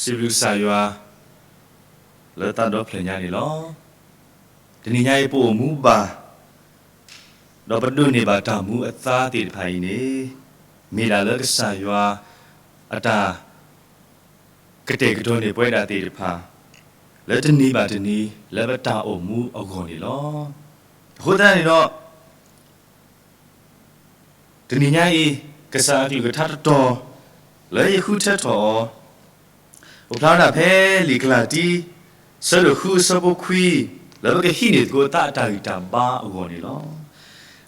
စံးဘျုးကစၢ်ယွၤ လၢသးဒီဖျၢၣ်ညါန့ၣ်လီၤ. တနံၤညါအံၤပအိၣ်မူဘၣ် ဒီးပဒိးန့ၢ်ဘၣ်တၢ်မူအသါသ့ၣ်တဖၣ်အံၤန့ၣ် မ့ၢ်ဒၣ်လၢကစၢ်ယွၤအတၢ် ကတဲာ်ကတီၤန့ၢ်ပဝဲဒၣ်သ့ၣ်တဖၣ် လၢတနံၤဘၣ်တနံၤ လၢပတၢ်အိၣ်မူအဂီၢ်န့ၣ်လီၤ. အဃိသတးန့ၣ်ဒီး တနံၤညါအံၤ ကစၢ်အကလုၢ်ကထါတတီၤ လၢယဃုထၢထီၣ်အီၤ အိၣ်ဖျါဝဲဒၣ်ဖဲလံာ်ကလၤတံ ဆၢဒိၣ်ဃုအဆၢဖိခွံ လၢပကဟံးန့ၢ်သကိးသးအတၢ်ဂံၢ်တၢ်ဘါအဂီၢ်န့ၣ်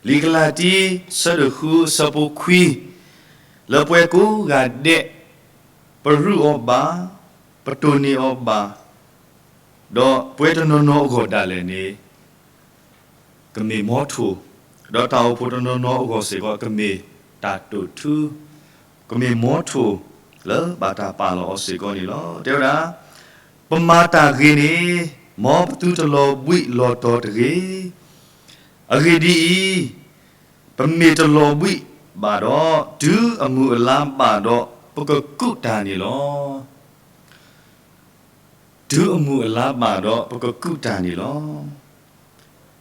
လီၤ. လံာ်ကလၤတံ ဆၢဒိၣ်ဃုအဆၢဖိခွံ လၢပှၤကိးဂၤဒဲး ပရုၢ်အီၤဘၣ်, ပတိၢ်န့ၢ်အီၤဘၣ်, ဒီးပှၤတနီၤနီၤအဂီၢ်ဒၣ်လဲာ်န့ၣ် ကမ့ၢ်မီထိၣ်, ဒီးတၢ်အိၣ်ဖှိၣ်တနီၤနီၤအဂီၢ်စ့ၢ်ကီး ကမ့ၢ်တၢ်တိာ်ထူ, ကမ့ၢ်မီထိၣ် လၢဘၣ်တၢ်ပာ်လီၤအီၤစ့ၢ်ကီးန့ၣ်လီၤ. တဲဝဲဒၣ်, ပမၤတၢ်ဂ့ၤန့ၣ် မ်ပသုတလီၤဘှံးလီၤတီၤတဂ့ၤ. အဂ့ၢ်ဒ်အံၤ, ပမ့ၢ်တလီၤဘှံးဘၣ်ဒီး တုၤအမုၢ်အလါဘၣ်ဒီး ပကကူးတၢ်န့ၣ်လီၤ. တုၤအမုၢ်အလါဘၣ်ဒီး ပကကူးတၢ်န့ၣ်လီၤ.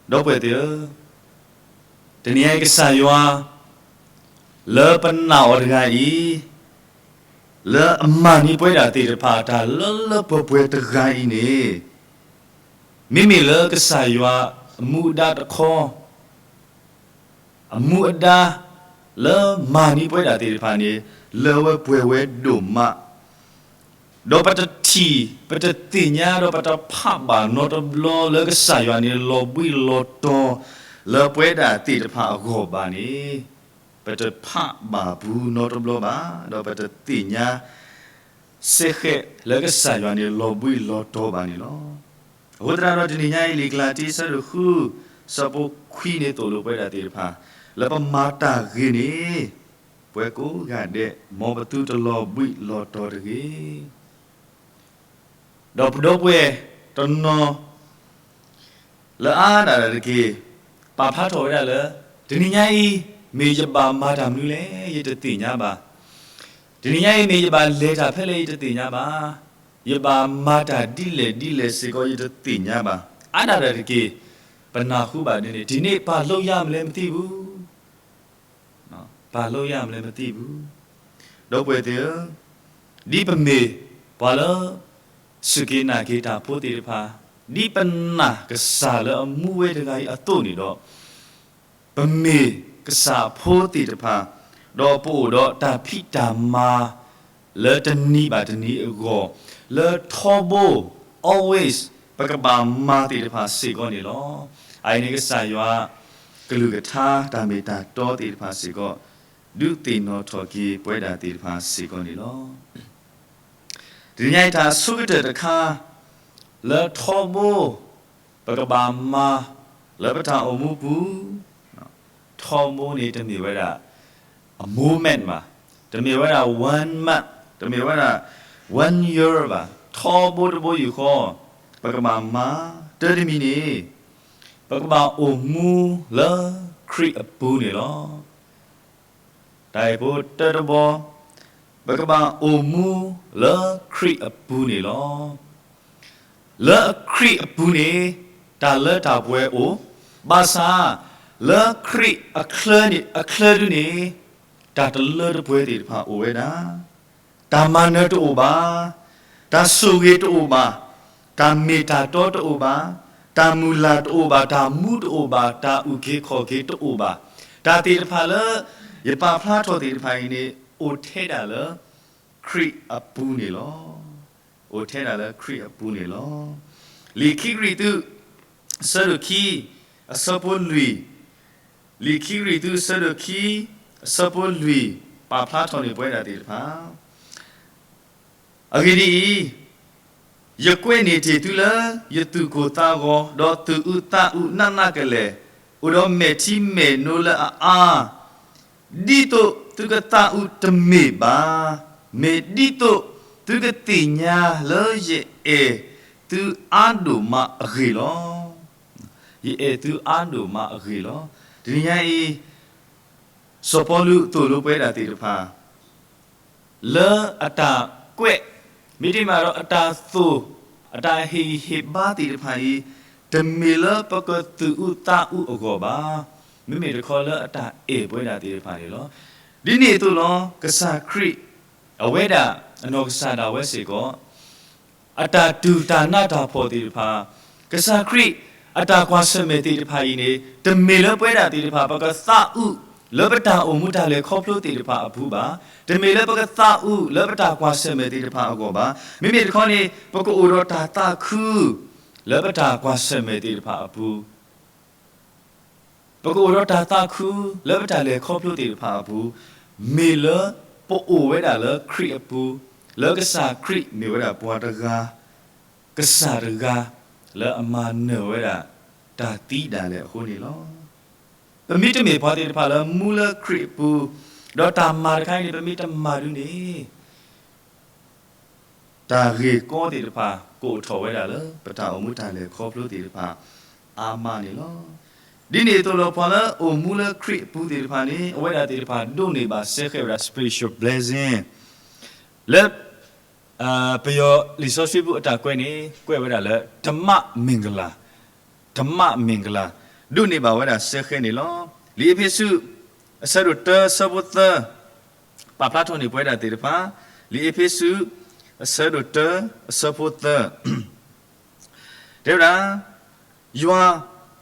ဒီပုၢ်ဝဲၢ်သ့ၣ်ဧၢ, တနံၤအံၤကစၢ်ယွၤ လၢပနာ်အီၤတဂၤအံၤ, လၢအမၤန့ၢ်ပဝဲဒၣ်သ့ၣ်တဖၣ်တၢ်လၢလၢပှဲၤပှဲၤတဂၤအံၤန့ၣ်, မ့မ့ၢ်လၢကစၢ်ယွၤအမူအဒါတခီ အမူအဒါ လၢမၤန့ၢ်ပဝဲဒၣ်သ့ၣ်တဖၣ်န့ၣ် လၢဝဲပှဲၤဝဲဒိၣ်မး, ဒီးပတထံၣ် ပတသ့ၣ်ညါ ဒီးပတဖးဘၣ်နီတဘျီလၢကစၢ်ယွၤန့ၣ် လီၤဘှံးလီၤတီၤ လၢပဝဲဒၣ်သ့ၣ်တဖၣ်အဂီၢ်ဘၣ်န့ၣ်, ပတဖးဘၣ်ပူၤနီတဘျီဘၣ်, ဒီးပတသ့ၣ်ညါ စ့ၢ်ကီးလၢကစၢ်ယွၤန့ၣ် လီၤဘှံးလီၤတီၤဘၣ်န့ၣ်လီၤ. အဃိသတးဒီးတနံၤညါအံၤ လံာ်ကလၤတံ ဆၢဒိၣ်ဃု ဆၢဖိခွံန့ၣ်သိၣ်လိပဝဲဒၣ်သ့ၣ်တဖၣ်, လၢပမၤတၢ်ဂ့ၤန့ၣ် ပှၤကိးဂၤဒဲး မ်ပသုတလီၤဘှံးလီၤတီၤတဂ့ၤ. ဒီးပဒီပုၢ်ဝဲၢ်တနီၤ လၢအါဒၣ်တက့ၢ် ပာ်ဖျါထီၣ်ဝဲဒၣ်လၢ တနံၤညါအံၤ မ့ၢ်ယဘၣ်မၤတၢ်မနုၤလဲၣ် ယတသ့ၣ်ညါဘၣ်. တနံၤညါအံၤ မ့ၢ်ယဘၣ်လဲၤတၢ်ဖဲလဲၣ် ယတသ့ၣ်ညါဘၣ်. ယဘၣ်မၤတၢ်ဒ်လဲၣ်ဒ်လဲၣ်စ့ၢ်ကီး ယတသ့ၣ်ညါဘၣ်. အါဒၣ်တက့ၢ် ပနၢ်ဟူဘၣ်ဒ်န့ၣ် ဒီးန့ၣ် ပာ်လိယါမလဲၣ်မသ့ၣ်ပူၤ ပာ်လိယါမလဲၣ်မသ့ၣ်ပူၤ. ဒီပုၢ်ဝဲၢ်သ့ၣ်ဧၢ, ဒ်ပမ့ၢ်ပှၤလၢ စူၢ်က့ၤနာ်က့ၤတၢ်ဖိသ့ၣ်တဖၣ်, ဒ်ပနာ်ကစၢ်လၢအမူဝဲတဂၤအံၤအသိးန့ၣ်ဒီး, ပမ့ၢ်ကစၢ်အဖိသ့ၣ်တဖၣ်, ဒီးပအိၣ်ဒီးတၢ်ဖံးတၢ်မၤ လၢတနံၤဘၣ်တနံၤအဂီၢ်, လၢထီဘိ always ပကဘၣ်မၤသ့ၣ်တဖၣ်စ့ၢ်ကီးန့ၣ်လီၤ. အအံၤန့ၣ်ကစၢ်ယွၤ ကလုၢ်ကထါတၢ်မ့ၢ်တၢ်တီသ့ၣ်တဖၣ်စ့ၢ်ကီး ဒုးသ့ၣ်နီၣ်ထီၣ်က့ၤပဝဲဒၣ်သ့ၣ်တဖၣ်စ့ၢ်ကီးန့ၣ်လီၤ. တနံၤညါအံၤတၢ်အဆိကတၢၢ်တခါ လၢထီဘိ ပကဘၣ်မၤ လၢပတၢ်အိၣ်မူပူၤ, ထီဘိန့ၣ်တမ့ၢ်ဝဲဒၣ် အ moment ဘၣ်, တမ့ၢ်ဝဲဒၣ် one month, တမ့ၢ်ဝဲဒၣ် one year ဘၣ်, ထီဘိတဘိယူၢ်ဃီ ပကဘၣ်မၤ တၢ်တမံၤန့ၣ် ပကဘၣ်အိၣ်မူလၢခရံာ်အပူၤန့ၣ်လီၤ. တၢ်အံၤဖိတၢတဘီ, ပကဘၣ်အိၣ်မူလၢခရံာ်အပူၤန့ၣ်လီၤ. လၢခရံာ်အပူၤန့ၣ် တၢ်လၢတၢ်ပှဲၤအိၣ်, ဘၣ်ဆၣ် လၢခရံာ်အချၢန့ၣ် အချၢဒုန့ၣ် တၢ်တလၢတပှဲၤသ့ၣ်တဖၣ်အိၣ်ဝဲဒၣ် တၢ်မၤနၢၤတအိၣ်ဘၣ်, တၢ်ဆိၣ်ဂ့ၤတအိၣ်ဘၣ်, တၢ်မ့ၢ်တၢ်တီတအိၣ်ဘၣ်, တၢ်မုၢ်လၢ်တအိၣ်ဘၣ်, တၢ်မူတအိၣ်ဘၣ်, တၢ်အုၣ်က့ၤခီၣ်က့ၤတအိၣ်ဘၣ်, တၢ်သ့ၣ်တဖၣ်လၢ ယပာ်ဖျါထီၣ်သ့ၣ်တဖၣ်အံၤန့ၣ် အိၣ်ထဲဒၣ်လၢ ခရံာ်အပူၤန့ၣ်လီၤ. အိၣ်ထဲဒၣ်လၢခရံာ်အပူၤန့ၣ်လီၤ. လံာ်ခံကရံၣ်သူး အဆၢဒိၣ်ခံ အဆၢဖိလွံၢ်, လံာ်ခံကရံၣ်သူး အဆၢဒိၣ်ခံ အဆၢဖိလွံၢ် ပာ်ဖျါထီၣ်န့ၢ်ပဝဲဒၣ်သ့ၣ်တဖၣ် အဂ့ၢ်ဒ်အံၤ, ယကွဲးန့ၢ်တ့ၢ်သုလၢ ယသူၣ်ကိၢ်သးဂီၤ, ဒီးသူၣ်အုးသးအုးနးနးကလဲာ်, အိၣ်ဒီးမဲာ်ထံမဲာ်နိလၢအအါ, ဒ်သိးသုကသးအုးတမ့ၢ်ဘၣ်, မ့ၢ်ဒ်သိးသုကသ့ၣ်ညါလၢယအဲၣ်သုအါဒိၣ်မးအဂ့ၢ်လီၤ. ယအဲၣ်သုအါဒိၣ်မးအဂ့ၢ်လီၤ. တနံၤညါအံၤ စီၤပီလူးသိၣ်လိပဝဲဒၣ်သ့ၣ်တဖၣ် လၢအတၢ်ကွဲး မ့တမ့ၢ်ဒီးအတၢ်သိၣ်, အတၢ်ဟ့ၣ်ဂံၢ်ဟ့ၣ်ဘါသ့ၣ်တဖၣ်အံၤ, တမ့ၢ်လၢပကသူၣ်အုးသးအုးအဂီၢ်ဘၣ်. မ့မ့ၢ်တခီလၢအတၢ်အဲၣ်ပဝဲဒၣ်သ့ၣ်တဖၣ်န့ၣ်လီၤ. ဒ်န့ၣ်အသိးလီၤ, ကစၢ်ခရံာ်, အဝဲဒၣ်အနီၢ်ကစၢ်ဒၣ်ဝဲစ့ၢ်ကီး အတၢ်တူၢ်တၢ်နးတၢ်ဖှီၣ်သ့ၣ်တဖၣ်, ကစၢ်ခရံာ်အတၢ်ကွၢ်ဆၢၣ်မဲာ်သ့ၣ်တဖၣ်အံၤန့ၣ်, တမ့ၢ်လၢပဝဲဒၣ်သ့ၣ်တဖၣ် ပကသးအုးလၢပတၢ်အိၣ်မူတၢ်လဲၤခီဖျိသ့ၣ်တဖၣ်အပူၤဘၣ်. တမ့ၢ်လၢပကသးအုးလၢပတၢ်ကွၢ်ဆၢၣ်မဲာ်သ့ၣ်တဖၣ်အဂီၢ်ဘၣ်. မ့မ့ၢ်တခီန့ၣ် ပကအိၣ်ဒီးတၢ်သးခုလၢပတၢ်ကွၢ်ဆၢၣ်မဲာ်သ့ၣ်တဖၣ်အပူၤ ပကအိၣ်ဒီးတၢ်သးခုလၢပတၢ်လဲၤခီဖျိသ့ၣ်တဖၣ်အပူၤ, မ့ၢ်လၢပအိၣ်ဝဲဒၣ်လၢခရံာ်အပူၤ, လၢကစၢ်ခရံာ်မ့ၢ်ဝဲဒၣ်ပှၤတဂၤ, ကစၢ်တဂၤ လၢအမၤနၢၤဝဲဒၣ် တၢ်သံဒၣ်လဲာ်အဃိန့ၣ်လီၤ. ပမ့တမ့ၢ်ပှၤသ့ၣ်တဖၣ်လၢမူလၢခရံာ်အပူၤ, ဒီးတၢ်မၤတခါအံၤန့ၣ် ပမ့ၢ်တမၤဒုန့ၣ် တၢ်ဂ့ၢ်ကီသ့ၣ်တဖၣ် ကအိၣ်ထီၣ်ဝဲဒၣ်လၢ ပတၢ်အိၣ်မူတၢ်လဲၤခီဖျိသ့ၣ်တဖၣ် အါမးန့ၣ်လီၤ. ဒ်န့ၣ်အသိးလီၤ ပှၤလၢအိၣ်မူလၢခရံာ်အပူၤသ့ၣ်တဖၣ်န့ၣ် အဝဲဒၣ်သ့ၣ်တဖၣ်ဒိးန့ၢ်ဘၣ်စဲဃဲးဝဲဒၣ် spiritual blessing လၢ ပယီၤလံာ်စီဆှံပူၤအတၢ်ကွဲးန့ၣ် ကွဲးဝဲဒၣ်လၢ ဓမ္မမင်္ဂလာ, ဓမ္မမင်္ဂလာ ဒိးန့ၢ်ဘၣ်ဝဲဒၣ်စဲဃဲးန့ၣ်လီၤ. လံာ်အ့းဖ့းစူး အဆၢဒိၣ်တၢ အဆၢဖိသၢ ပာ်ဖျါထီၣ်န့ၢ်ပဝဲဒၣ်သ့ၣ်တဖၣ်, လံာ်အ့းဖ့းစူး အဆၢဒိၣ်တၢ အဆၢဖိသၢ တဲဝဲဒၣ်, ယွၤ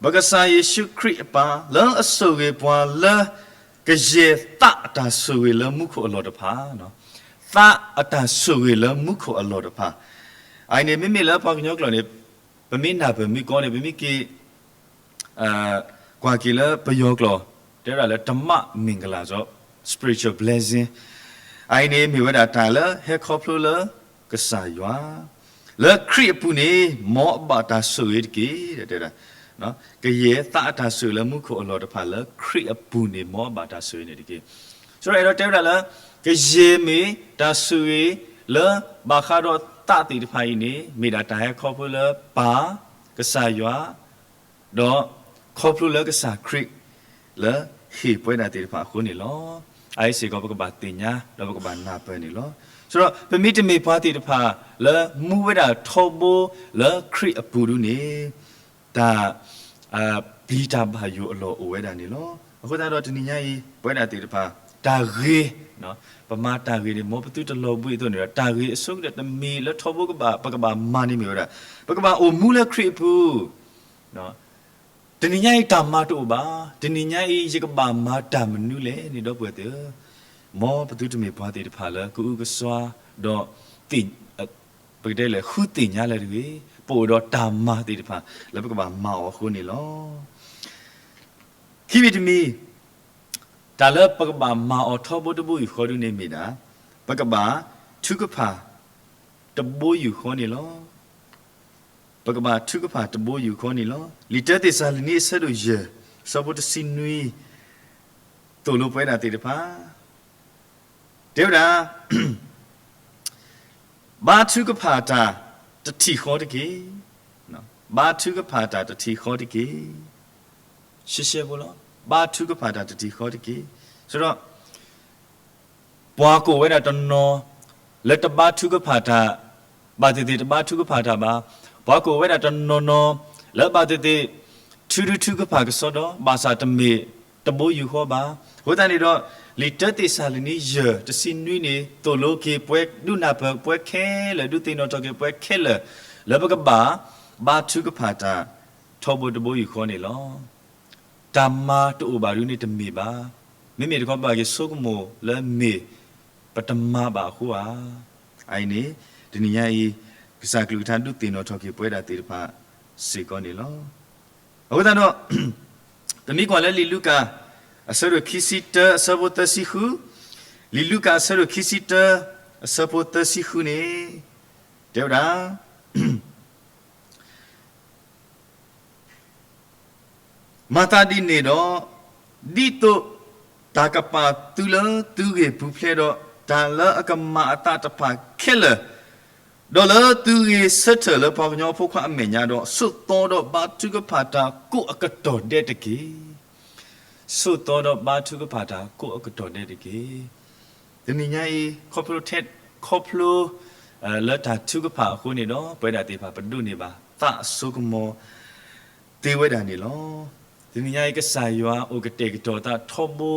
ပကစၢ်ယ့ၣ်ၡူးခရံာ်အပၢ် လၢအဆိၣ်ဂ့ၤပှၤလၢ ကယဲၢ်သးအတၢ်ဆိၣ်ဂ့ၤလၢမူခိၣ်အလီၢ်တဖၣ်, သးအတၢ်ဆိၣ်ဂ့ၤလၢမူခိၣ်အလီၢ်တဖၣ်, အအံၤန့ၣ် မ့မ့ၢ်လၢပှၤကညီကျိာ်န့ၣ် ပမ့ၢ်နၢ်ပၢၢ်မုၢ်ကီၢ်န့ၣ် ပမ့ၢ်က့ၤ ကွၢ်က့ၤလၢပယီၤကျိာ် တဲဝဲဒၣ်လၢ ဓမ္မမင်္ဂလာ spiritual blessing အအံၤန့ၣ် မ့ၢ်ဝဲဒၣ်တၢ်လၢဟဲခီဖျိလၢကစၢ်ယွၤ လၢခရံာ်အပူၤန့ၣ် မ်အဘၣ်တၢ်ဆိၣ်ဂ့ၤတက့ၢ် တဲဝဲဒၣ်, ကယဲၢ်သးအတၢ်ဆိၣ်ဂ့ၤလၢမူခိၣ်အလီၢ်တဖၣ်လၢခရံာ်အပူၤန့ၣ် မ်အဘၣ်တၢ်ဆိၣ်ဂ့ၤန့ၣ်တက့ၢ်. ဆိဒီးအဲၣ်ဒိးတဲဝဲဒၣ်လၢ ကယဲၢ်မ့ၢ်တၢ်ဆိၣ်ဂ့ၤလၢဘၣ်ဃးဒီးသးသ့ၣ်တဖၣ်အံၤန့ၣ် မ့ၢ်ဒၣ်တၢ်ဟဲခီဖျိလၢပၢ် ကစၢ်ယွၤ ဒီးခီဖျိလၢကစၢ်ခရံာ် လၢဟ့ၣ်ပဝဲဒၣ်သ့ၣ်တဖၣ်အဃိန့ၣ်လီၤ. အအံၤစ့ၢ်ကီးပကဘၣ်သ့ၣ်ညါ ဒီးပကဘၣ်နၢ်ပၢၢ်န့ၣ်လီၤ. ဆိဒီးပမ့တမ့ၢ်ပှၤသ့ၣ်တဖၣ်လၢမူဝဲဒၣ်ထီဘိလၢခရံာ်အပူၤဒုန့ၣ် တၢ် ပျံၤတၢ်ဘၣ်ယိၣ်အလီၢ်အိၣ်ဝဲဒၣ်န့ၣ်လီၤ. အဃိသတးဒီးတနံၤညါအံၤ ပဝဲဒၣ်သ့ၣ်တဖၣ် တၢ်ဂ့ၤ, ပမၤတၢ်ဂ့ၤန့ၣ် မ်ပသုတလီၤဘှံးအသိးန့ၣ်ဒီး တၢ်ဂ့ၤအဆိကတၢၢ်တမံၤလၢထီဘိကဘၣ် ပကဘၣ်မၤန့ၣ်မ့ၢ်ဝဲဒၣ် ပကဘၣ်အိၣ်မူလၢခရံာ်အပူၤ တနံၤညါအံၤတၢ်မၤတအိၣ်ဘၣ်. တနံၤညါအံၤ ယကဘၣ်မၤတၢ်မနုၤလဲၣ်န့ၣ် ဒီပုၢ်ဝဲၢ်သ့ၣ်ဧၢ, မ်ပသုတမ့ၢ်ပှၤသ့ၣ်တဖၣ်လၢကအုကစွါ ဒီး ပကတဲလဲၣ် ဃုသ့ၣ်ညါလၢတဂ့ၤ, ပအိၣ်ဒီးတၢ်မၤသ့ၣ်တဖၣ် လၢပကဘၣ်မၤအီၤအဃိန့ၣ်လီၤ. ခံမံၤတမံၤ တၢ်လၢပကဘၣ်မၤအီၤထီဘိတဘိယူၢ်ဃီဒုန့ၣ်မ့ၢ်ဒၣ် ပကဘၣ်ထုကဖၣ်တဘိယူၢ်ဃီန့ၣ်လီၤ. ပကဘၣ်ထုကဖၣ်တဘိယူၢ်ဃီန့ၣ်လီၤ. လံာ်တၢသ့းစၤလနံအဆၢဒိၣ်ယဲၢ် အဆၢဖိတဆံနွံ သိၣ်လိပဝဲဒၣ်သ့ၣ်တဖၣ် တဲဝဲဒၣ် ဘါထုကဖၣ်တၢ်တထံၣ်ဃီတက့ၢ်. ဘါထုကဖၣ်တၢ်တထံၣ်ဃီတက့ၢ်. ရှဲရှဲဖိလီၤ. ဘါထုကဖၣ်တၢ်တထံၣ်ဃီတက့ၢ်. ဆိဒီး ပှၤကအိၣ်ဝဲဒၣ်တနီၤ လၢတဘါထုကဖၣ်တၢ် ဘၣ်သ့ၣ်သ့ၣ်တဘါထုကဖၣ်တၢ်ဘၣ်. ပှၤကအိၣ်ဝဲဒၣ်တနီၤနီၤ လၢဘၣ်သ့ၣ်သ့ၣ် ထုဒုထုကဖၣ်ကစီဒီ ဘၣ်ဆၣ်တမ့ၢ်တဘိယူၢ်ဃီဘၣ်. အဃိသတးန့ၣ်ဒီး လံာ်တၢသ့းစၤလနံယဲၢ်တဆံနွံန့ၣ် သိၣ်လိက့ၤပှၤ ဒုးနၢ်ပၢၢ်ပှၤခဲလၢာ် ဒုးသ့ၣ်နီၣ်ထီၣ်က့ၤပှၤခဲလၢာ် လၢပကဘၣ် ဘါထုကဖၣ်တၢ် ထီဘိတဘိယူၢ်ဃီန့ၣ်လီၤ. တၢ်မၤတအိၣ်ဘၣ်ဒုန့ၣ်တမ့ၢ်ဘၣ်. မ့မ့ၢ်တခီပဘၣ်က့ၤဆိကမိၣ်လၢမ့ၢ် ပတမၤဘၣ်အဃိဧါ. အအံၤန့ၣ် တနံၤညါအံၤ ကစၢ်ကလုၢ်ကထါဒုးသ့ၣ်နီၣ်ထီၣ်က့ၤပဝဲဒၣ်သ့ၣ်တဖၣ်စ့ၢ်ကီးန့ၣ်လီၤ. အဃိသတးဒီး ပမ့ၢ်ကွၢ်လၢလံာ်လူၤကၣ် အဆၢဒိၣ်ခံဆံတၢ အဆၢဖိသၢဆံဃု, လံာ်လူၤကၣ်အဆၢဒိၣ်ခံဆံတၢ အဆၢဖိသၢဆံဃုန့ၣ် တဲဝဲဒၣ် မၤသးဒ်န့ၣ်ဒီး, ဒ်သိးတၢ်ကပာ်သုလၢသုဂ့ၢ်ပူၤဖျဲးဒီး တၢ်လၢအကမၤအသးတဖၣ်ခဲလၢာ်, ဒီးလၢသုဂ့ၤဆၢထၢၣ်လၢပှၤကညီအဖိခွါအမဲာ်ညါဒီး, ဆိးသီဒီးဘါထုကဖၣ်တၢ်ကိးအကတီၢ်ဒဲးတက့ၢ်. ဆိးသီဒီးဘါထုကဖၣ်တၢ်ကိးအကတီၢ်ဒဲးတက့ၢ်. တနံၤညါအံၤ ခီဖျိထဲ, ခီဖျိ လၢတၢ်ထုကဖၣ်အဃိန့ၣ်ဒီး ပဝဲဒၣ်သ့ၣ်တဖၣ်ပဒိးန့ၢ်ဘၣ်သးအစိကမီၤသ့ဝဲဒၣ်န့ၣ်လီၤ. တနံၤညါအံၤ ကစၢ်ယွၤအိၣ်ကတဲာ်ကတီၤသးထီဘိ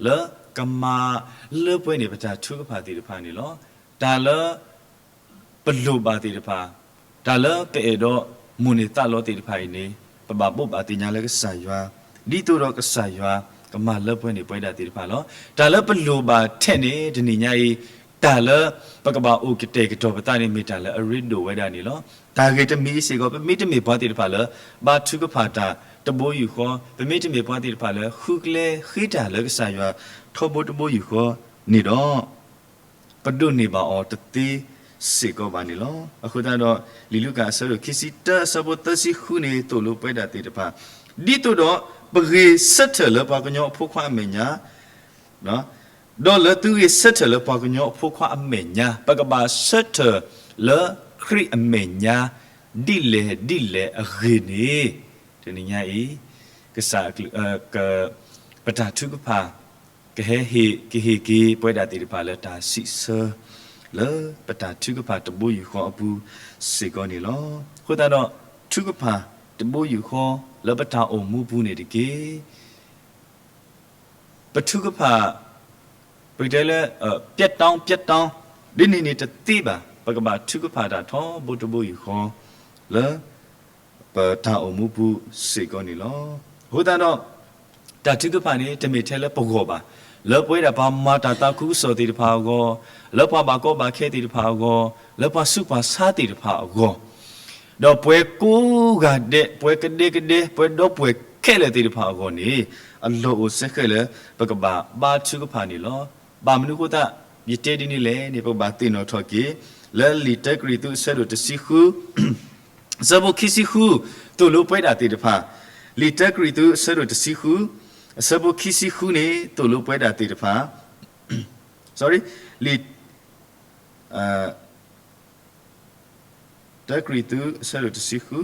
လၢကမၤလၢပှဲၤန့ၢ်ပတၢ်ထုကဖၣ်သ့ၣ်တဖၣ်န့ၣ်လီၤ. တၢ်လၢ ပလိၣ်ဘၣ်သ့ၣ်တဖၣ်, တၢ်လၢပအဲၣ်ဒိးမိၣ်န့ၢ်သးလီသ့ၣ်တဖၣ်အံၤန့ၣ် ပဘၣ်ဘိးဘၣ်သ့ၣ်ညါလၢကစၢ်ယွၤ, ဒ်သိးဒီးကစၢ်ယွၤကမၤလၢပှဲၤန့ၢ်ပဝဲဒၣ်သ့ၣ်တဖၣ်လီၤ. တၢ်လၢပလိၣ်ဘၣ်ထဲန့ၣ် တနံၤညါအံၤ တၢ်လၢပကဘၣ်အိၣ်ကတဲာ်ကတီၤပသးန့ၣ် မ့ၢ်တၢ်လၢအရ့ဒိၣ်ဝဲဒၣ်န့ၣ်လီၤ. တၢ်ဂ့ၢ်တမံၤအံၤစ့ၢ်ကီး ပမ့တမ့ၢ်ပှၤသ့ၣ်တဖၣ်လၢ ဘါထုကဖၣ်တၢ်တဘိယူၢ်ဃီ, ပမ့တမ့ၢ်ပှၤသ့ၣ်တဖၣ်လၢ ဃုကျဲဃ့တၢ်လၢကစၢ်ယွၤထီဘိတဘိယူၢ်ဃီန့ၣ်ဒီး ပဒိးန့ၢ်ဘၣ်အီၤတသ့စ့ၢ်ကီးဘၣ်န့ၣ်လီၤ. အဃိသတးဒီး လံာ်လူၤကၣ်အဆၢဒိၣ်ခံဆံတၢ အဆၢဖိသၢဆံဃုန့ၣ် သိၣ်လိပဝဲဒၣ်သ့ၣ်တဖၣ်, ဒ်သိးဒီးပဂ့ၤဆၢထၢၣ်လၢပှၤကညီအဖိခွါအမဲာ်ညါ, ဒီးလၢသုဂ့ၤဆၢထၢၣ်လၢပှၤကညီအဖိခွါအမဲာ်ညါ, ပကဘၣ်ဆၢထၢၣ်လၢခရံာ်အမဲာ်ညါ ဒ်လဲၣ်ဒ်လဲၣ်အဂ့ၢ်န့ၣ်, တနံၤညါအံၤ ကစၢ် ပတၢ်ထုကဖၣ် ကဟဲဟ့ၣ် ကဟ့ၣ်က့ၤပဝဲဒၣ်သ့ၣ်တဖၣ်လၢတၢ်စံးဆၢ လၢပတၢ်ထုကဖၣ်တဘိယူၢ်ဃီအပူၤစ့ၢ်ကီးန့ၣ်လီၤ. အဃိသတးဒီး ထုကဖၣ်တဘိယူၢ်ဃီလၢပတၢ်အိၣ်မူပူၤန့ၣ်တက့ၢ် ပထုကဖၣ် ပကတဲလၢ ပြတ်တောင်း ပြတ်တောင်း ဒ်န့ၣ်န့ၣ်တသ့ဘၣ်. ပကဘၣ်ထုကဖၣ်တၢ်ထီဘိတဘိယူၢ်ဃီ လၢပတၢ်အိၣ်မူပူၤစ့ၢ်ကီးန့ၣ်လီၤ. အဃိသတးဒီး တၢ်ထုကဖၣ်န့ၣ် တမ့ၢ်ထဲလၢပဂီၢ်ဘၣ်, လၢပဝဲဒၣ်ပှၤမၤတၢ်သးခုကစီၣ်သ့ၣ်တဖၣ်အဂီၢ်, လၢပှၤဘၣ်ကီဘၣ်ခဲသ့ၣ်တဖၣ်အဂီၢ်, လၢပှၤဆူးပှၤဆါသ့ၣ်တဖၣ်အဂီၢ် ဒီးပှၤကိးဂၤဒဲး ပှၤကဒဲကဒဲ ပှၤဒီပုၢ်ဝဲၢ်ခဲလၢာ်သ့ၣ်တဖၣ်အဂီၢ်န့ၣ် အလီၢ်အိၣ်စဲဃဲးလၢ ပကဘၣ်ဘါထုကဖၣ်န့ၣ်လီၤ. ဘၣ်မနုၤအဃိသတး ယတဲဒ်န့ၣ်လဲၣ်န့ၣ် ပကဘၣ်သ့ၣ်နီၣ်ထီၣ်က့ၤ လၢလံာ်တၢကရံၣ်သူးအဆၢဒိၣ်တဆံဃု အဆၢဖိခံဆံဃု သိၣ်လိပဝဲဒၣ်သ့ၣ်တဖၣ်, လံာ်တၢကရံၣ်သူးအဆၢဒိၣ်တဆံဃု အဆၢဖိခံဆံဃုန့ၣ် သိၣ်လိပဝဲဒၣ်သ့ၣ်တဖၣ် sorry လံာ် တၢကရံၣ်သူးအဆၢဒိၣ်တဆံဃု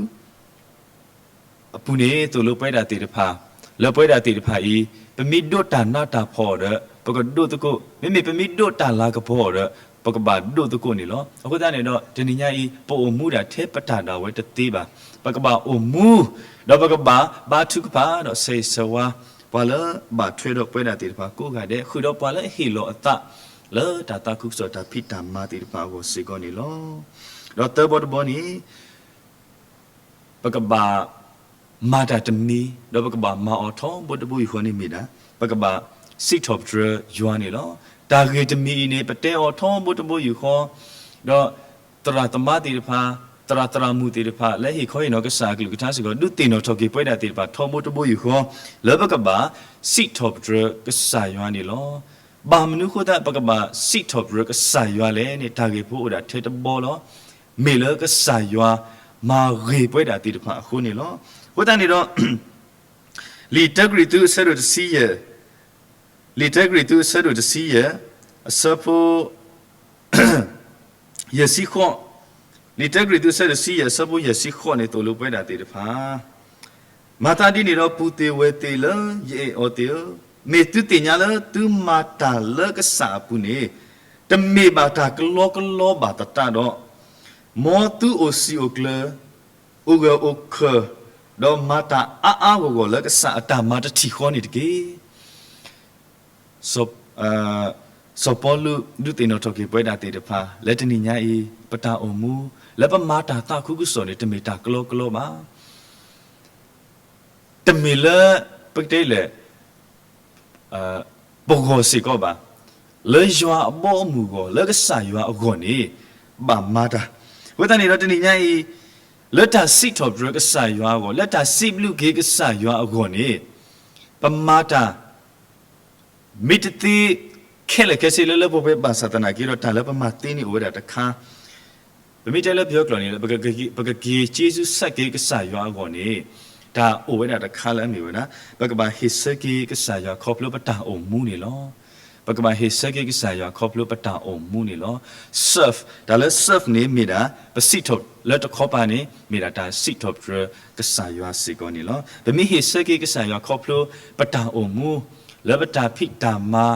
အပူၤန့ၣ် သိၣ်လိပဝဲဒၣ်သ့ၣ်တဖၣ်, လၢပဝဲဒၣ်သ့ၣ်တဖၣ်အံၤ ပမ့ၢ်ဒိးတၢ်နးတၢ်ဖှီၣ်ဒီး ပကဒိးသကိး, မ့မ့ၢ်ပမ့ၢ်ဒိးတၢ်လၤကပီၤဒီး ပကဘၣ်ဒိးသကိးန့ၣ်လီၤ. အဃိသတးန့ၣ်ဒီး တနံၤညါအံၤ ပအိၣ်မူဒၣ်ထဲပတၢ်ဒၣ်ဝဲတသ့ဘၣ်. ပကဘၣ်အိၣ်မူ, ဒီးပကဘၣ်ဘါထုကဖၣ်ဒီးဆၢဂ့ၤဆၢဝါ ပှၤလၢဘၣ်ထွဲဒီးပဝဲဒၣ်သ့ၣ်တဖၣ်ကိးဂၤဒဲး ဃုာ်ဒီးပှၤလၢအဟ့ၣ်လီၤအသး လၢတၢ်သးခုကစီၣ်တၢ်ဖံးတၢ်မၤသ့ၣ်တဖၣ်အဂီၢ်စ့ၢ်ကီးန့ၣ်လီၤ. ဒီးသၢဘီတဘီန့ၣ် ပကဘၣ်မၤတၢ်တမံၤ ဒီးပကဘၣ်မၤအီၤထီဘိတဘိယူၢ်ဃီန့ၣ်မ့ၢ်ဒၣ် ပကဘၣ်စံးထီၣ်ပတြၢၤယွၤန့ၣ်လီၤ. တၢ်ဂ့ၢ်တမံၤအံၤန့ၣ် ပတဲအီၤထီဘိတဘိယူၢ်ဃီ, ဒီးသရၣ်သမါသ့ၣ်တဖၣ်, သရၣ်သရၣ်မုၣ်သ့ၣ်တဖၣ် လၢဟ့ၣ်ခီဟ့ၣ်နီၤကစၢ်အကလုၢ်ကထါစ့ၢ်ကီး ဒုးသ့ၣ်နီၣ်ထီၣ်က့ၤပဝဲဒၣ်သ့ၣ်တဖၣ်ထီဘိတဘိယူၢ်ဃီ လၢပကဘၣ်စံးထီၣ်ပတြၢၤကစၢ်ယွၤန့ၣ်လီၤ. ဘၣ်မနုၤအဃိသတး ပကဘၣ်စံးထီၣ်ပတြၢၤကစၢ်ယွၤလဲၣ်န့ၣ် တၢ်ဂ့ၢ်ဖိအိၣ်ဒၣ်ထဲတဘီလီၤ. မ့ၢ်လၢကစၢ်ယွၤမၤဂ့ၤပဝဲဒၣ်သ့ၣ်တဖၣ်အဃိန့ၣ်လီၤ. အဃိသတးန့ၣ်ဒီး လံာ်တၢကရံၣ်သူးအဆၢဒိၣ်တဆံယဲၢ်, လံာ်တၢကရံၣ်သူးအဆၢဒိၣ်တဆံယဲၢ်, အဆၢဖိ ယဲၢ်ဆံဃိး, လံာ်တၢကရံၣ်သူးအဆၢဒိၣ်တဆံယဲၢ် အဆၢဖိယဲၢ်ဆံဃိးန့ၣ် သိၣ်လိပဝဲဒၣ်သ့ၣ်တဖၣ် မၤသးဒ်န့ၣ်ဒီး ပုၢ်သ့ၣ်ဝဲၢ်သ့ၣ်လၢယအဲၣ်အီၤသ့ၣ်ဧၢ, မ့ၢ်သုသ့ၣ်ညါလၢသုမၤတၢ်လၢကစၢ်အပူၤန့ၣ် တမ့ၢ်ဘၣ်တၢ်ကလီကလီဘၣ်သတးဒီး, မ်သုအိၣ်စံာ်အိၣ်ကျၢၤ, အိၣ်ဂၢၢ်အိၣ်ခၢၣ်, ဒီးမၤတၢ်အါအါဂီၢ်ဂီၢ်လၢကစၢ်အတၢ်မၤတထံၣ်ဃီန့ၣ်တက့ၢ်. စီၤ စီၤပီလူး ဒုးသ့ၣ်နီၣ်ထီၣ်က့ၤပဝဲဒၣ်သ့ၣ်တဖၣ် လၢတနံၤညါအံၤ ပတၢ်အိၣ်မူ လၢပမၤတၢ်သးခုကစီၣ်န့ၣ် တမ့ၢ်တၢ်ကလီကလီဘၣ်. တမ့ၢ်လၢ ပကတဲလဲၣ် ပဂီၢ်စ့ၢ်ကီးဘၣ်. လၢယွၤအဘီအမုၢ်အဂီၢ် လၢကစၢ်ယွၤအဂီၢ်န့ၣ် ဘၣ်မၤတၢ်. အဃိသတးန့ၣ်ဒီးတနံၤညါအံၤ လၢတၢ်စံးထီၣ်ပတြၢၤကစၢ်ယွၤအဂီၢ် လၢတၢ်စံးဘျုးက့ၤကစၢ်ယွၤအဂီၢ်န့ၣ် ပမၤတၢ် မ့ၢ်တသ့ ခဲလၢာ်ခဲဆ့လၢလၢပှဲၤပှဲၤဘၣ်ဆၣ်သနာ်က့ဒီး တၢ်လၢပမၤသ့န့ၣ်အိၣ်ဝဲဒၣ်တခါ ပမ့ၢ်တဲလၢပယီၤကျိာ်န့ၣ် ပကက့ၤ ပကက့ၤစ့စူစးက့ၤကစၢ်ယွၤအဂီၢ်န့ၣ် တၢ်အိၣ်ဝဲဒၣ်တခါလၢအမ့ၢ်ဝဲဒၣ် ပကဘၣ်ဟ့ၣ်ဆၢက့ၤကစၢ်ယွၤခီဖျိပတၢ်အိၣ်မူန့ၣ်လီၤ. ပကဘၣ်ဟ့ၣ်ဆၢက့ၤကစၢ်ယွၤခီဖျိပတၢ်အိၣ်မူန့ၣ်လီၤ. Serve တၢ်လၢ serve န့ၣ်မ့ၢ်ဒၣ် ပစံးထီၣ်လၢတခီပၤန့ၣ် မ့ၢ်ဒၣ်တၢ်စံးထီၣ်ပတြၢၤကစၢ်ယွၤစ့ၢ်ကီးန့ၣ်လီၤ. ပမ့ၢ်ဟ့ၣ်ဆၢက့ၤကစၢ်ယွၤခီဖျိပတၢ်အိၣ်မူ လၢပတၢ်ဖံးတၢ်မၤ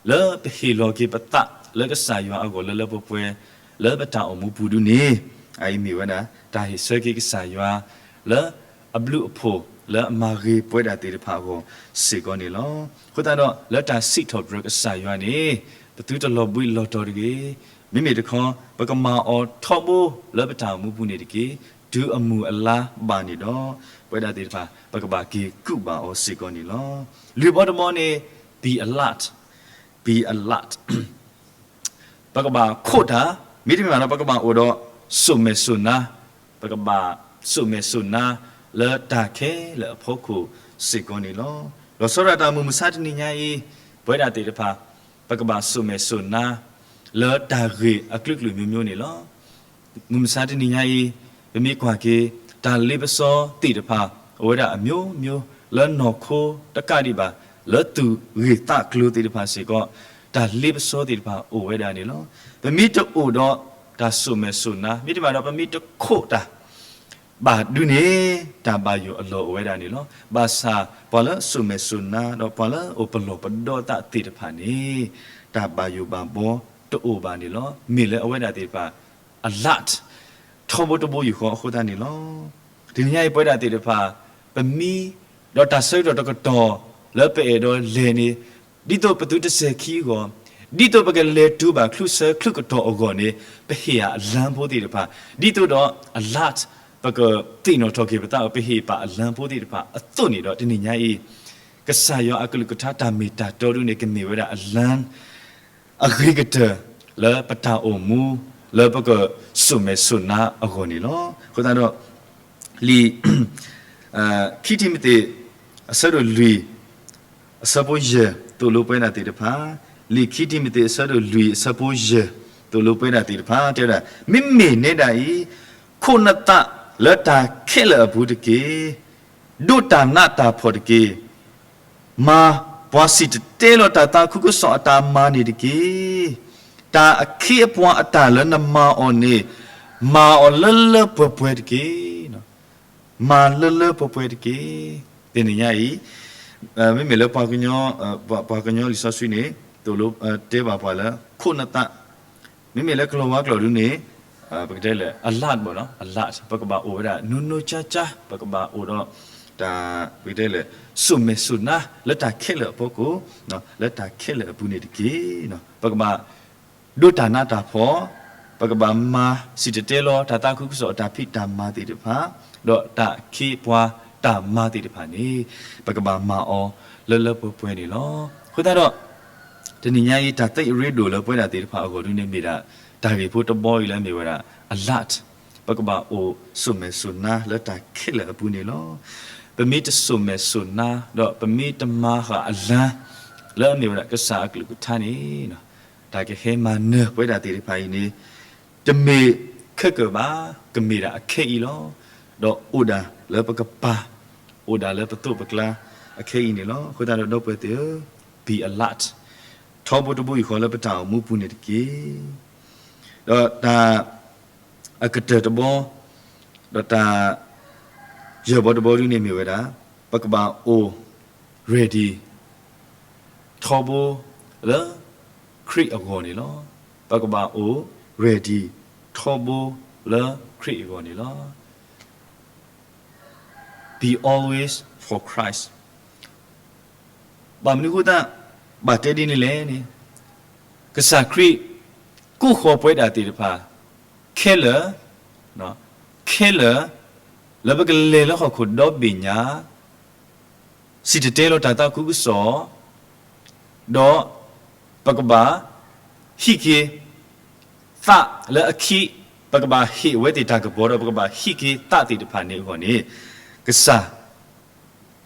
လၢပဟ့ၣ်လီၤက့ၤပသးလၢကစၢ်ယွၤအဂီၢ်လၢလၢပှဲၤပှဲၤ လၢပတၢ်အိၣ်မူပူၤဒုန့ၣ်, အအံၤမ့ၢ်ဝဲဒၣ် တၢ်ဟ့ၣ်ဆၢက့ၤကစၢ်ယွၤ လၢအဘျုးအဖှိၣ် လၢအမၤဂ့ၤပဝဲဒၣ်သ့ၣ်တဖၣ်အဂီၢ်စ့ၢ်ကီးန့ၣ်လီၤ. အဃိသတးဒီး လၢတၢ်စံးထီၣ်ပတြၢၤကစၢ်ယွၤန့ၣ်, ပသုတလီၤဘှံးလီၤတီၤတဂ့ၤ. မ့မ့ၢ်တခီ ပကမၤအီၤထီဘိလၢပတၢ်အိၣ်မူပူၤန့ၣ်တက့ၢ်. တုၤအမုၢ်အလါဘၣ်န့ၣ်ဒီး, ပဝဲဒၣ်သ့ၣ်တဖၣ် ပကဘၣ်က့ၤကူးဘၣ်အီၤစ့ၢ်ကီးန့ၣ်လီၤ. လွံၢ်ဘီတဘီန့ၣ်, be alert, be alert. ပကဘၣ်ခိးတၢ်, မ့တမ့ၢ်ဘၣ်ဒီး ပကဘၣ်အိၣ်ဒီးစိာ်မဲာ်စိာ်နါ, ပကဘၣ်စိာ်မဲာ်စိာ်နါလၢတၢ်ခဲလၢာ်အဖီခိၣ်စ့ၢ်ကီးန့ၣ်လီၤ. လီၤဆီဒၣ်တၢ်မုၢ်မဆါတနံၤညါအံၤ, ပဝဲဒၣ်သ့ၣ်တဖၣ် ပကဘၣ်စိာ်မဲာ်စိာ်နါ လၢတၢ်ဂ့ၢ်အကလုာ်ကလုာ်မျိုးမျိုးန့ၣ်လီၤ. မုၢ်မဆါတနံၤညါအံၤ, ပမ့ၢ်ကွၢ်က့ၤ တၢ်လ့ပစီသ့ၣ်တဖၣ် အိၣ်ဝဲဒၣ်အမျိုးမျိုး, လၢနီၢ်ခိတကးဒံးဘၣ်, လၢသူၣ်ဂ့ၢ်သးကျိၤသ့ၣ်တဖၣ်စ့ၢ်ကီး, တၢ်လ့ပစီသ့ၣ်တဖၣ်အိၣ်ဝဲဒၣ်န့ၣ်လီၤ. ပမ့ၢ်တအိၣ်ဒီးတၢ်စိာ်မဲာ်စိာ်နါ, မ့တမ့ၢ်ဘၣ်ဒီး ပမ့ၢ်တခိးတၢ် ဘၣ်ဒုန့ၣ်, တၢ်ဘၣ်ယိၣ်အလီၢ်အိၣ်ဝဲဒၣ်န့ၣ်လီၤ. ဘၣ်ဆၣ်ပှၤလၢစိာ်မဲာ်စိာ်နါ ဒီးပှၤလၢအအိၣ်ပလီၢ်ပဒီသးသ့ၣ်တဖၣ်န့ၣ်, တၢ်ဘၣ်ယိၣ်ဘၣ်ဘီတအိၣ်ဘၣ်န့ၣ်လီၤ. မ့ၢ်လၢအဝဲဒၣ်သ့ၣ်တဖၣ် alert ထီဘိတဘိယူၢ်ဃီအဃိသတးန့ၣ်လီၤ. တနံၤညါအံၤပဝဲဒၣ်သ့ၣ်တဖၣ်, ပမံဒီးတၢ်ဆၢကတီၢ်တကတီၢ်လၢပအဲၣ်ဒိးလဲၤန့ၣ်, ဒ်သိးပသုတစဲၤခံအဂီၢ်, ဒ်သိးပကလဲၤတုၤဘၣ်ချုးဆၢချုးကတီၢ်အဂီၢ်န့ၣ်, ပဟ့ၣ်အလါဖိသ့ၣ်တဖၣ်, ဒ်သိးဒီး alert ပကသ့ၣ်နီၣ်ထီၣ်က့ၤပသး ပဟ့ၣ်ပာ်အလါဖိသ့ၣ်တဖၣ်အသိးန့ၣ်ဒီး တနံၤညါအံၤ ကစၢ်ယွၤအကလုၢ်ကထါတၢ်မ့ၢ်တၢ်တီဒုန့ၣ် ကမ့ၢ်ဝဲဒၣ်အလါ အဂ့ၤကတၢၢ်လၢပတၢ်အိၣ်မူ လၢပကစိာ်မဲာ်စိာ်နါအဂီၢ်န့ၣ်လီၤ. အဃိသတးဒီး လံာ် ခံတံၤမသ့း အဆၢဒိၣ်လွံၢ် အဆၢဖိယဲၢ် သိၣ်လိပဝဲဒၣ်သ့ၣ်တဖၣ်, လံာ်ခံတံၤမသ့း အဆၢဒိၣ်လွံၢ် အဆၢဖိယဲၢ် သိၣ်လိပဝဲဒၣ်သ့ၣ်တဖၣ် တဲဝဲဒၣ်, မ့မ့ၢ်နဲဒၣ်အံၤ, ခိးနသးလၢတၢ်ခဲလၢာ်အပူၤတက့ၢ်. ဒိးတၢ်နးတၢ်ဖှီၣ်တက့ၢ်. မၤပှၤစံၣ်တဲၤတဲလီၤတၢ်သးခုကစီၣ်အတၢ်မၤန့ၣ်တက့ၢ်. တၢ်အခ့အပှၤအတၢ်လၢနမၤအီၤန့ၣ်, မၤအီၤလၢလၢပှဲၤပှဲၤတက့ၢ်. မၤလၢလၢပှဲၤပှဲၤတက့ၢ်. တနံၤညါအံၤ, မ့မ့ၢ်လၢပှၤကညီ, ပှၤကညီလံာ်စီဆှံန့ၣ်, သိၣ်လိ, တဲဘၣ်ပှၤလၢ ခိးနသး, မ့မ့ၢ်လၢကလီၤဝါကျိာ်ဒုန့ၣ်, ပကတဲလဲၣ် alert ဘၣ်နီၤ, alert ပကဘၣ်အိၣ်ဝဲဒၣ် နီၢ်နီၢ်ကၠါကၠါ, ပကဘၣ်အိၣ်ဒီးတၢ်, ပကတဲလဲၣ် စိာ်မဲာ်စိာ်နါလၢတၢ်ခဲလၢာ်အဖီခိၣ်, လၢတၢ်ခဲလၢာ်အပူၤန့ၣ်တက့ၢ်. ပကဘၣ်ဒိးတၢ်နးတၢ်ဖှီၣ်, ပကဘၣ်မၤစံၣ်တဲၤတဲလီၤတၢ်သးခုကစီၣ်အတၢ်ဖံးတၢ်မၤသ့ၣ်တဖၣ်, ဒီးတၢ်အခ့အပှၤတၢ်မၤသ့ၣ်တဖၣ်န့ၣ်, ပကဘၣ်မၤအီၤလၢလၢပှဲၤပှဲၤန့ၣ်လီၤ. အဃိသတးဒီး တနံၤညါအံၤ တၢ်သ့အရ့ဒိၣ်လၢပဝဲဒၣ်သ့ၣ်တဖၣ်အဂီၢ်ဒုန့ၣ်မ့ၢ်ဒၣ်, တၢ်ဂ့ၢ်ဖိတဘီအံၤလၢအမ့ၢ်ဝဲဒၣ် alert, ပကဘၣ်အိၣ်စိာ်မဲာ်စိာ်နါလၢတၢ်ခဲလၢာ်အပူၤန့ၣ်လီၤ. ပမ့ၢ်တစိာ်မဲာ်စိာ်နါ ဒီးပမ့ၢ်တမၤဃာ်အလါ လၢအမ့ၢ်ဝဲဒၣ်ကစၢ်အကလုၢ်ကထါန့ၣ်, တၢ်ကဟဲမၤနၢၤပဝဲဒၣ်သ့ၣ်တဖၣ်အံၤန့ၣ်, တမ့ၢ်ခဲကၢၣ်ဘၣ်, ကမ့ၢ်ဒၣ်အခဲအံၤလီၤ. ဒီးအိၣ်ဒၣ်လၢပကပၤ, အိၣ်ဒၣ်လၢပသိးပကျါအခဲအံၤန့ၣ်လီၤ. အဃိသတးဒီးဒီပုၢ်ဝဲၢ်သ့ၣ်ဧၢ, be alert, ထီဘိတဘိယူၢ်ဃီလၢပတၢ်အိၣ်မူပူၤန့ၣ်တက့ၢ်. ဒီးတၢ်အကတၢၢ်တဘီ, ဒီးတၢ်ယဲၢ်ဘီတဘီဒုန့ၣ်မ့ၢ်ဝဲဒၣ်, ပကဘၣ်အိၣ် ready ထီဘိလၢခရံာ်အဂီၢ်န့ၣ်လီၤ. ပကဘၣ်အိၣ် ready ထီဘိလၢခရံာ်အဂီၢ်န့ၣ်လီၤ. Be always for Christ. ဘၣ်မနုၤအဃိသတး ဘၣ်တဲဒ်န့ၣ်လဲၣ်န့ၣ်, ကစၢ်ခရံာ်ကိးဃီၤပဝဲဒၣ်သ့ၣ်တဖၣ် ခဲလၢာ်, ခဲလၢာ် လၢပကလဲၤလၢဟီၣ်ခိၣ်ဒီဘ့ၣ်ညါ, စံၣ်တဲၤတဲလီၤတၢ်သးခုကစီၣ်, ဒီးပကဘၣ်ဟံးက့ၤသးလၢအခံ, ပကဘၣ်ဟ့ၣ်ဝဲသ့ၣ်တၢ်ကပီၤဒီး ပကဘၣ်ဟံးက့ၤသးသ့ၣ်တဖၣ်န့ၣ်အဂီၢ်န့ၣ်, ကစၢ်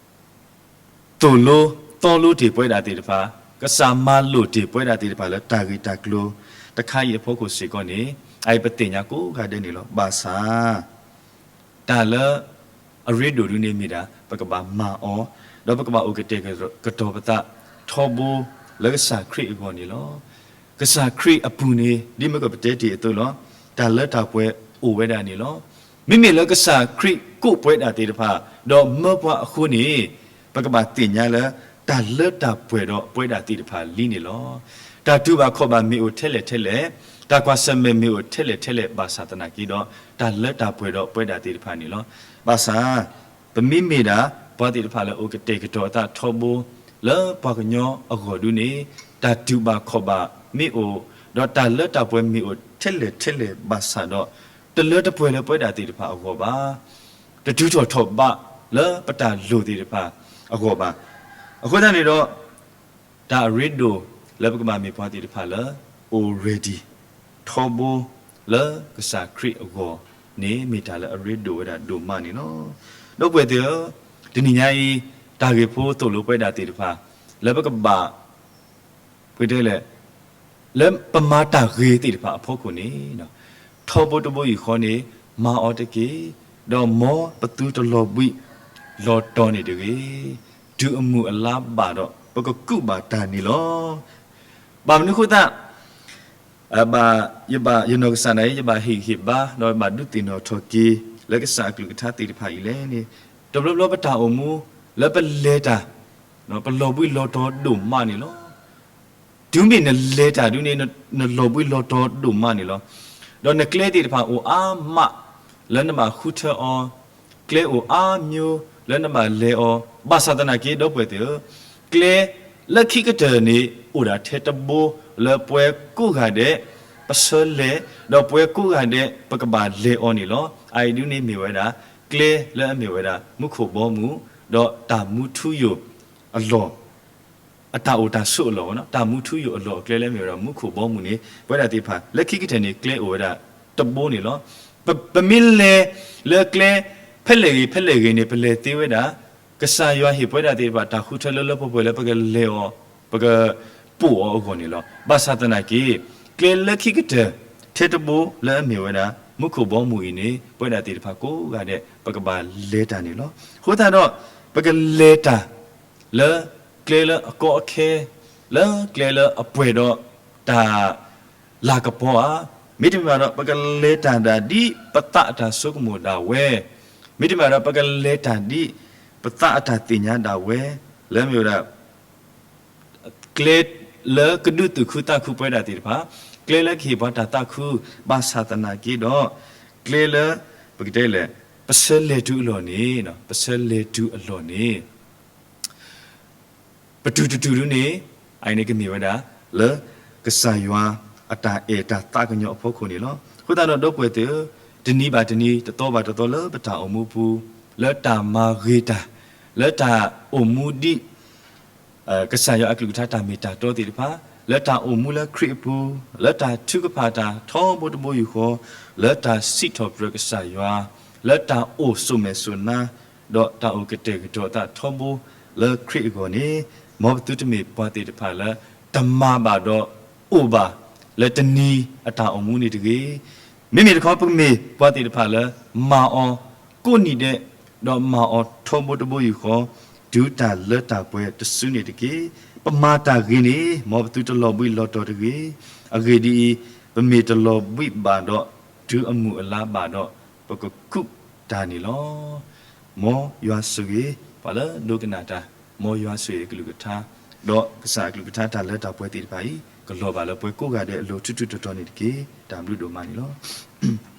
သိၣ်လိသီလိတ့ၢ်ပဝဲဒၣ်သ့ၣ်တဖၣ်, ကစၢ်မၤလိာ်တ့ၢ်ပဝဲဒၣ်သ့ၣ်တဖၣ်လၢတၢ်ဂ့ၢ်တၢ်ကျိၤတခါအံၤအဖီခိၣ်စ့ၢ်ကီးန့ၣ်, အအံၤပသ့ၣ်ညါကိးဂၤဒဲးန့ၣ်လီၤ. ဘၣ်ဆၣ် တၢ်လၢအရ့ဒိၣ်ဒုန့ၣ်မ့ၢ်ဒၣ် ပကဘၣ်မၤအီၤ, ဒီးပကဘၣ်အိၣ်ကတဲာ်ကတီၤပသး ထီဘိလၢကစၢ်ခရံာ်အဂီၢ်န့ၣ်လီၤ. ကစၢ်ခရံာ်အပူၤန့ၣ် ဒ်မ့ၢ်ကပတဲတ့ၢ်အသိးလီၤ, တၢ်လၢတၢ်ပှဲၤအိၣ်ဝဲဒၣ်န့ၣ်လီၤ. မ့မ့ၢ်လၢကစၢ်ခရံာ်ကိးပဝဲဒၣ်သ့ၣ်တဖၣ် ဒီးမၢပှၤအဃိန့ၣ်, ပကဘၣ်သ့ၣ်ညါလၢ တၢ်လၢတၢ်ပှဲၤဒီးပဝဲဒၣ်သ့ၣ်တဖၣ်လံန့ၣ်လီၤ. တၢ်တူၢ်ဘၣ်ခီၣ်ဘၣ်မ့ၢ်အိၣ်ထဲလဲၣ်ထဲလဲၣ်, တၢ်ကွၢ်ဆၢၣ်မဲာ်မ့ၢ်အိၣ်ထဲလဲၣ်ထဲလဲၣ်ဘၣ်ဆၣ်သနာ်က့ဒီး တၢ်လၢတၢ်ပှဲၤဒီးပဝဲဒၣ်သ့ၣ်တဖၣ်န့ၣ်လီၤ. ဘၣ်ဆၣ် ပမ့မ့ၢ်ဒၣ် ပှၤသ့ၣ်တဖၣ်လၢအိၣ်ကတဲာ်ကတီၤအသးထီဘိ လၢပှၤကညီအဂီၢ်ဒုန့ၣ် တၢ်တူၢ်ဘၣ်ခီၣ်ဘၣ်မ့ၢ်အိၣ်, ဒီးတၢ်လၢတၢ်ပှဲၤမ့ၢ်အိၣ်ထဲလဲၣ်ထဲလဲၣ်ဘၣ်ဆၣ်ဒီး တလၢတပှဲၤလၢပဝဲဒၣ်သ့ၣ်တဖၣ်အဂီၢ်ဘၣ်. တတုၤထီၣ်ထီၣ်ဘးလၢပတၢ်လိၣ်သ့ၣ်တဖၣ်အဂီၢ်ဘၣ်. အဃိသတးန့ၣ်ဒီး တၢ်အရ့ဒိၣ်လၢပကဘၣ်မ့ၢ်ပှၤသ့ၣ်တဖၣ်လၢ အိၣ် ready ထီဘိလၢကစၢ်ခရံာ်အဂီၢ်န့ၣ် မ့ၢ်တၢ်လၢအရ့ဒိၣ်ဝဲဒၣ်ဒိၣ်မးန့ၣ်လီၤ. ဒီပုၢ်ဝဲၢ်သ့ၣ်ဧၢ, တနံၤညါအံၤ တၢ်ဂ့ၢ်ဖိသိၣ်လိပဝဲဒၣ်သ့ၣ်တဖၣ် လၢပကဘၣ် ပတဲလဲၣ် လၢပမၤတၢ်ဂ့ၤသ့ၣ်တဖၣ်အဖီခိၣ်န့ၣ် ထီဘိတဘိယူၢ်ဃီန့ၣ် မၤအီၤတက့ၢ်, ဒီးမ်ပသုတလီၤဘှံးလီၤတီၤန့ၣ်တဂ့ၤ, တုၤအမုၢ်အလါဘၣ်ဒီး ပကကူးဘၣ်တၢ်န့ၣ်လီၤ. ဘၣ်မနုၤအဃိသတး ဘၣ် ယဘၣ် ယနီၢ်ကစၢ်ဒၣ်အံၤ ယဘၣ်ဟ့ၣ်ဂံၢ်ဟ့ၣ်ဘါ ဒီးဘၣ်ဒုးသ့ၣ်နီၣ်ထီၣ်က့ၤ လၢကစၢ်အကလုၢ်ကထါသ့ၣ်တဖၣ်အံၤလဲၣ်န့ၣ်, တဘျီဘျီပတၢ်အိၣ်မူ လၢပလဲၤတၢ် ပလီၤဘှံးလီၤတီၤဒိၣ်မးန့ၣ်လီၤ. တုၤမ့ၢ်နလဲၤတၢ်ဒုန့ၣ် နလီၤဘှံးလီၤတီၤဒိၣ်မးန့ၣ်လီၤ. ဒီးနကျဲသ့ၣ်တဖၣ်အိၣ်အါမး လၢနဘၣ်ဃုထၢအီၤ, ကျဲအိၣ်အါမျိုးလၢနဘၣ်လဲၤအီၤ, ဘၣ်ဆၣ်သနာ်က့ ဒီပုၢ်ဝဲၢ်သ့ၣ်ဧၢ, ကျဲလၢခံကတၢၢ်န့ၣ် အိၣ်ဒၣ်ထဲတဘိလၢပှၤကိးဂၤဒဲး ပဆၢလဲၤ, ဒီးပှၤကိးဂၤဒဲး ပကဘၣ်လဲၤအီၤန့ၣ်လီၤ. အအံၤဒုန့ၣ်မ့ၢ်ဝဲဒၣ် ကျဲလၢအမ့ၢ်ဝဲဒၣ် မူခိၣ်ဘီမုၢ် ဒီးတၢ်မူထူယိာ်အလီၢ် အတၢ်အိၣ်တၢ်ဆိးအလီၢ်, တၢ်မူထူယိာ်အလီၢ်အကျဲလၢအမ့ၢ်ဝဲဒၣ် မူခိၣ်ဘီမုၢ်န့ၣ် ပဝဲဒၣ်သ့ၣ်တဖၣ် လၢခံကတၢၢ်န့ၣ် ကျဲအိၣ်ဝဲဒၣ်တဘိန့ၣ်လီၤ. ပ ပမ့ၢ်လဲၤလၢကျဲ ဖဲလဲၣ်ဂ့ၤ ဖဲလဲၣ်ဂ့ၤန့ၣ် ပလဲၤသ့ဝဲဒၣ် ကစၢ်ယွၤဟ့ၣ်ပဝဲဒၣ်သ့ၣ်တဖၣ် တၢ်ဃုထၢလၢလၢပှဲၤပှဲၤလၢပကလဲၤအီၤ ပကပိာ်အီၤအဂီၢ်န့ၣ်လီၤ. ဘၣ်ဆၣ်သနာ်က့ ကျဲလၢခံကတၢၢ် ထဲတဘိလၢအမ့ၢ်ဝဲဒၣ် မူခိၣ်ဘီမုၢ်အံၤန့ၣ် ပဝဲဒၣ်သ့ၣ်တဖၣ်ကိးဂၤဒဲး ပကဘၣ်လဲၤတၢ်န့ၣ်လီၤ. အဃိသတးဒီး ပကလဲၤတၢ် လၢကျဲလၢအကီအခဲ, လၢကျဲလၢအပှဲၤဒီးတၢ်လၤကပီၤဧါ, မ့တမ့ၢ်ဘၣ်ဒီး ပကလဲၤတၢ်ဒၣ်ဒ်ပသးအတၢ်ဆိကမိၣ်ဒၣ်ဝဲ, မ့တမ့ၢ်ဘၣ်ဒီး ပကလဲၤတၢ်ဒ်ပသးအတၢ်သ့ၣ်ညါဒၣ်ဝဲ, လၢမ့ၢ်ဝဲဒၣ် ကျဲလၢကဒုးသူၣ်ခုသးခုပဝဲဒၣ်သ့ၣ်တဖၣ်, ကျဲလၢကဟ့ၣ်ပှၤတၢ်သးခု, ဘၣ်ဆၣ်သနာ်က့ဒီး ကျဲလၢ ပကတဲလဲၣ်, ပဆၢလဲၤတုၤအလီၢ်န့ၣ်, ပဆၢလဲၤတုၤအလီၢ်န့ၣ် ပတုၤတတုၤဒုန့ၣ် အအံၤန့ၣ်ကမ့ၢ်ဝဲဒၣ် လၢကစၢ်ယွၤအတၢ်အဲၣ်တၢ်သးကညီၤအဖီခိၣ်န့ၣ်လီၤ. အဃိသတးဒီး ဒီပုၢ်ဝဲၢ်သ့ၣ်ဧၢ, တနံၤဘၣ်တနံၤ တသီဘၣ်တသီ လၢပတၢ်အိၣ်မူပူၤ, လၢတၢ်မၤဂ့ၤတၢ်, လၢတၢ်အိၣ်မူဒ် ကစၢ်ယွၤအကလုၢ်ကထါတၢ်မ့ၢ်တၢ်တီသ့ၣ်တဖၣ်, လၢတၢ်အိၣ်မူလၢခရံာ်အပူၤ, လၢတၢ်ထုကဖၣ်တၢ်ထီဘိတဘိယူၢ်ဃီ, လၢတၢ်စံးထီၣ်ပတြၢၤကစၢ်ယွၤ, လၢတၢ်အိၣ်စိာ်မဲာ်စိာ်နါ, ဒီးတၢ်အိၣ်ကတဲာ်ကတီၤအသးထီဘိလၢခရံာ်အဂီၢ်န့ၣ်, မ်ပသုတမ့ၢ်ပှၤသ့ၣ်တဖၣ်လၢ တမၤဘၣ်ဒီးအိၣ်ဘၣ်လၢတနံၤအတၢ်အိၣ်မူန့ၣ်တဂ့ၤ. မ့မ့ၢ်တခီ ပကမ့ၢ်ပှၤသ့ၣ်တဖၣ်လၢ မၤအီၤကိးနံၤဒဲး, ဒီးမၤအီၤထီဘိတဘိယူၢ်ဃီ, တုၤတၢ်လၢတၢ်ပှဲၤတစုန့ၣ်တက့ၢ်. ပမၤတၢ်ဂ့ၤန့ၣ် မ်ပသုတလီၤဘှံးလီၤတီၤတဂ့ၤ. အဂ့ၢ်ဒ်အံၤ, ပမ့ၢ်တလီၤဘှံးဘၣ်ဒီး တုၤအမုၢ်အလါဘၣ်ဒီး ပကကူးတၢ်န့ၣ်လီၤ. မ်ယွၤဆိၣ်ဂ့ၤ ပှၤလၢဒိကနၣ်တၢ်, မ်ယွၤဆိၣ်ဂ့ၤအကလုၢ်ကထါ, ဒီးကစၢ်အကလုၢ်ကထါတၢ်လၢတၢ်ပှဲၤသ့ၣ်တဖၣ်အံၤ ကလီၤဘၣ်လၢပှၤကိးဂၤဒဲးအလိၤထူထူတီတီန့ၣ်တက့ၢ်. တၢ်ဘျုးဒိၣ်မးန့ၣ်လီၤ.